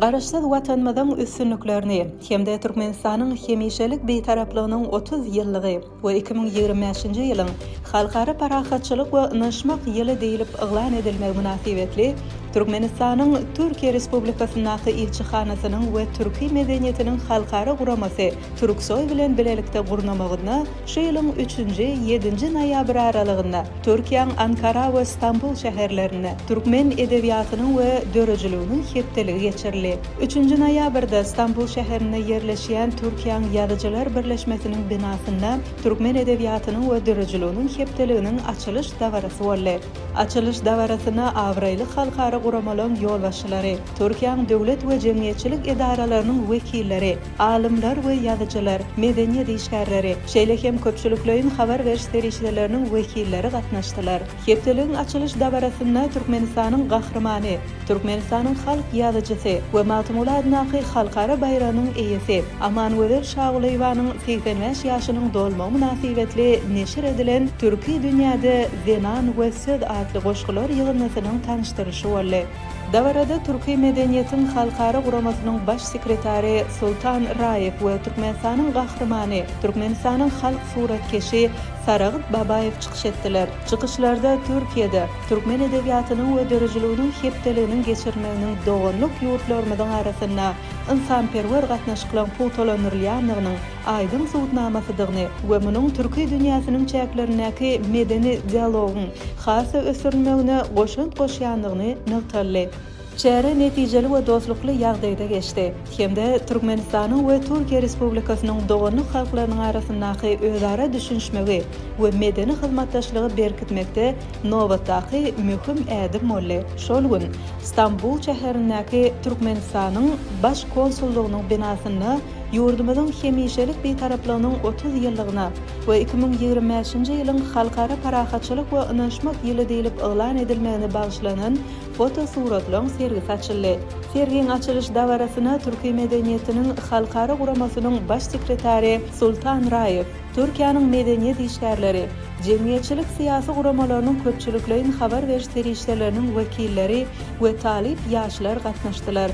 Garaşsyz Watanymyzyň üstünliklerini hem-de Türkmenistanyň hemişelik Bitaraplygynyň 30 ýyllygy we 2025-nji ýylyň Halkara parahatçylyk we ynanyşmak ýyly diýlip yglan edilmegi mynasybetli Türkmenistanyň Türkiýe Respublikasyndaky ilçihanasynyň we Türki medeniýetiniň halkara guramasy Türksoý bilen bilelikde gurnamagynda şu ýylyň üçünji, ýedinji noýabr aralygynda Türkiýäň Ankara we Stambul şäherlerinde Türkmen edebiýatynyň we döredijiliginiň hepdeligi geçirildi. Üçünji noýabrda Stambul şäherinde ýerleşýän Türkiýäň Ýazyjylar birleşmesiniň binasynda Türkmen edebiýatynyň we döredijiliginiň hepdeliginiň açylyş dabarasy boldy. Açylyş dabarasyna abraýly halkara guramalaryň ýolbaşçylary, Türkiýäň döwlet we jemgyýetçilik edaralarynyň wekilleri, alymlar we ýazyjylar, medeniýet işgärleri, şeýle hem köpçülikleýin habar beriş serişdeleriniň wekilleri gatnaşdylar. Hepdeligiň açylyş dabarasynda Türkmenistanyň Gahrymany, Türkmenistanyň halk ýazyjysy we Magtymguly adyndaky Halkara baýragynyň eýesi Amangözel Şagulyýewanyň 85 ýaşynyň dolmagy mynasybetli neşir edilen Türki dünýäde zenan we söz atly goşgular ýygyndysynyň tanyşdyrylyşy boldy. Dabarada Türki medeniýetiň halkara guramasynyň baş sekretary Sultan Raýew we Türkmenistanyň Gahrymany, Türkmenistanyň halk suratkeşi Saragt Babaýew çykyş etdiler. Çykyşlarda Türkiýede türkmen edebiýatynyň we döredijiliginiň hepdeliginiň geçirilmeginiň doganlyk ýurtlarymyzyň arasynda ynsanperwer gatnaşyklaryň pugtalandyrylýandygynyň aýdyň subutnamasydygyny we munuň türki dünýäsiniň çäklerindäki medeni dialogyň has-da ösdürilmegine goşant goşýandygyny nygtaldy. Çäre netijeli we dostlukly ýagdaýda geçdi hem-de Türkmenistanyň we Türkiýe Respublikasynyň doganlyk halklarynyň arasyndaky özara düşünişmegi we medeni hyzmatdaşlygy berkitmekde nobatdaky möhüm ädim boldy. Şol gün Stambul şäherindäki Türkmenistanyň Baş konsullygynyň binasynda ýurdumyzyň hemişelik Bitaraplygynyň 30 ýyllygyna we 2025-nji ýylyň Halkara parahatçylyk we ynanyşmak ýyly diýlip yglan edilmegine bagyşlanan fotosuratlaryň sergisi açyldy. Sergiň açylyş dabarasyna Türki medeniýetiniň halkara guramasynyň baş sekretary Sultan Raýew, Türkiýäniň medeniýet işgärleri, jemgyýetçilik-syýasy guramalarynyň köpçülikleýin habar beriş serişdeleriniň wekilleri we talyp ýaşlar gatnaşdylar.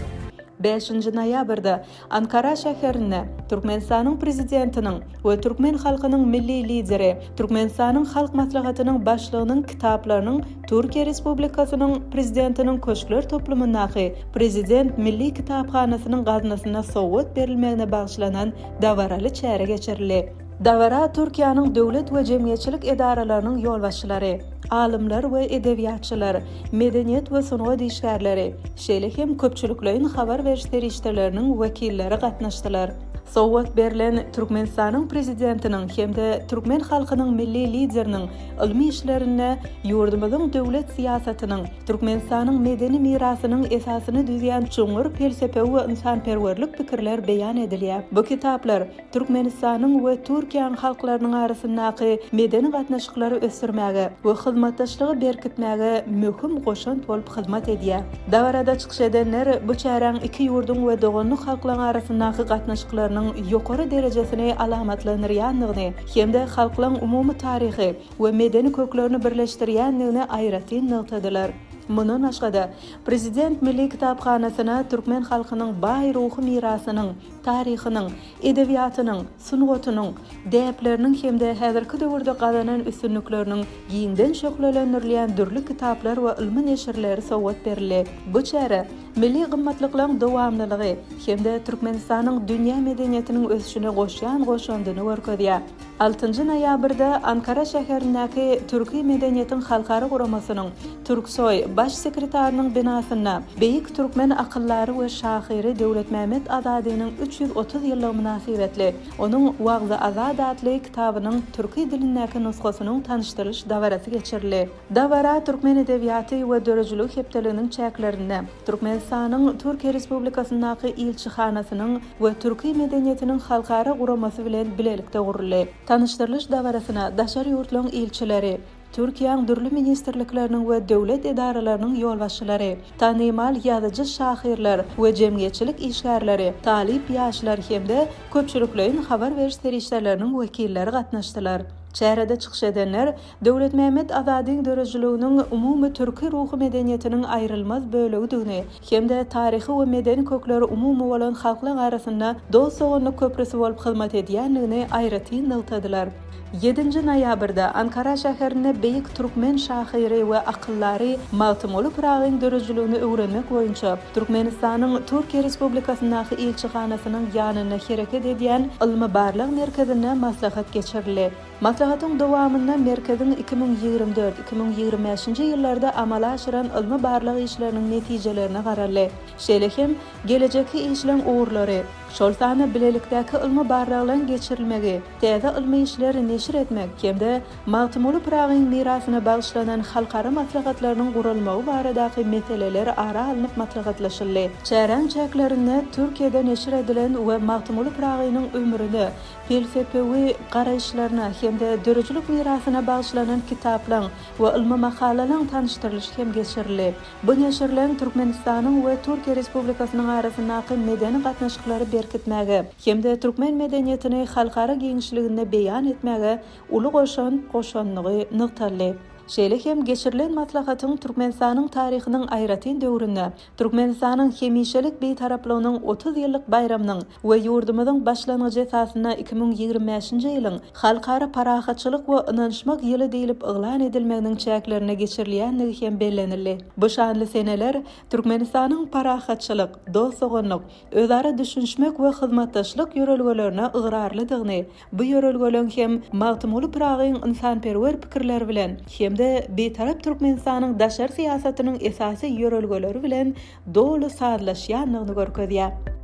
Bäşinji noýabrda Ankara şäherinde Türkmenistanyň Prezidentiniň we türkmen halkynyň Milli Lideri, Türkmenistanyň Halk Maslahatynyň Başlygynyň kitaplarynyň Türkiýe Respublikasynyň Prezidentiniň Köşkler toplumyndaky Prezident Milli kitaphanasynyň gaznasyna sowgat berilmegine bagyşlanan dabaraly çäre geçirildi. Dabara Türkiýäniň döwlet we jemgyýetçilik edaralarynyň ýolbaşçylary, alymlar we edebiýatçylar, medeniýet we sungat işgärleri, şeýle hem köpçülikleýin habar beriş serişdeleriniň wekilleri gatnaşdylar. Sowgat berlen Türkmenistanyň Prezidentiniň hem-de türkmen halkynyň Milli Lideriniň ylmy işlerinde ýurdumyzyň döwlet syýasatynyň, Türkmenistanyň medeni mirasynyň esasyny düzýän çuňňur pelsepewi we ynsanperwerlik pikirler beýan edilýär. Bu kitaplar Türkmenistanyň we Türkiýäniň halklarynyň arasyndaky medeni gatnaşyklary ösdürmäge we hyzmatdaşlygy berkitmäge möhüm goşant bolup hyzmat edýär. Dabarada çykyş edenler bu çäräň iki ýurduň we doganlyk halklaryň arasyndaky gatnaşyklarynyň ýokary derejesini alamatlandyrýandygyny hem-de halklaryň umumy taryhy we medeni köklerini birleşdirýändigini aýratyn nygtadylar. Mundan başga-da, Prezident Milli kitaphanasyna türkmen halkynyň baý ruhy mirasynyň, taryhynyň, edebiýatynyň, sungatynyň, däpleriniň hem-de häzirki döwürde gazanan üstünlikleriniň giňden şöhlelendirilýän dürli kitaplar we ylmy neşirleri sowgat berildi. Bu çäre milli gymmatlyklaryň dowamlylygy hem-de Türkmenistanyň dünýä medeniýetiniň ösüşine goşýan goşandyny görkezýär. Altynjy noýabrda Ankara şäherindäki Türki medeniýetiň halkara guramasynyň, Türksoý, Baş sekretarynyň binasynda beýik türkmen akyldary we şahyry Döwletmämmet Azadynyň 330 ýyllygy mynasybetli onuň Wagzy-Azat atly kitabynyň türki dilindäki nusgasynyň tanyşdyrylyş dabarasy geçirildi. Dabara Türkmen edebiýaty we döredijiligi hepdeliginiň çäklerinde Türkmenistanyň Türkiýe Respublikasyndaky ilçihanasynyň we Türki medeniýetiniň halkara guramasy bilen bilelikde guruldy. Tanyşdyrylyş dabarasyna daşary ýurtlaryň ilçileri, Türkiýäň dürli ministrlikleriniň we döwlet edaralarynyň ýolbaşçylary, tanymal ýazyjy-şahyrlar we jemgyýetçilik işgärleri, talyp ýaşlar hem-de köpçülikleýin habar beriş serişdeleriniň wekilleri gatnaşdylar. Çärede çykyş edenler Döwletmämmet Azadyň döredijiliginiň umumy türki ruhy medeniýetiniň aýrylmaz bölegidigini hem-de taryhy we medeni kökleri umumy bolan halklaň arasynda dost-doganlyk köprüsi bolup hyzmat edýändigini aýratyn nygtadylar. Ýedinji noýabrda Ankara şäherinde beýik türkmen şahyry we akyldary Magtymguly Pyragyň döredijiligini öwrenmek boýunça Türkmenistanyň Türkiýe Respublikasyndaky ilçihanasynyň ýanynda hereket edýän ylmy-barlag merkezinde maslahat geçirildi. Maslahatyň dowamynda merkeziň 2024, 2025-nji ýyllarda amala aşyran ylmy-barlag işleriniň netijelerine garaldy. Şeýle hem, gelejekki işleň ugurlary, şol sanda bilelikdäki ylmy-barlaglaryň geçirilmegi, täze ylmy işleri neşir etmek hem-de Magtymguly Pyragyň mirasyna bagyşlanan halkara maslahatlarynyň guralmagy baradaky meseleler ara alnyp maslahatlaşyldy. Çäräň çäklerinde Türkiýede neşir edilen we Magtymguly Pyragynyň ömrüne, pelsepewi garaýyşlaryna hem-de döredijilik mirasyna bagyşlanan kitaplaryň we ylmy makalalaryň tanyşdyrylyşy hem geçirildi. Bu neşirleň Türkmenistanyň we Türkiýe Respublikasynyň arasyndaky medeni gatnaşyklary berkitmäge hem-de türkmen medeniýetini halkara giňişliginde beýan etmäge uly goşant goşandygy nygtaldy. Şeýle hem geçirilen maslahatyň Türkmenistanyň taryhynyň aýratyn döwründe Türkmenistanyň hemişelik Bitaraplygynyň 30 ýyllyk baýramynyň we ýurdumyzyň başlangyjy esasynda 2025-nji ýylyň Halkara parahatçylyk we ynanyşmak ýyly diýlip yglan edilmeginiň çäklerinde geçirilýändigi hem bellenildi. Bu şanly seneler Türkmenistanyň parahatçylyk, dost-doganlyk, özara düşünişmek we hyzmatdaşlyk ýörelgelerine ygrarlydygyny, bu ýörelgeleň hem Magtymguly Pyragyň ynsanperwer pikirleri bilen hem-de Bitarap Türkmenistanyň daşary syýasatynyň esasy ýörelgeleri bilen doly sazlaşýandygyny görkezýär.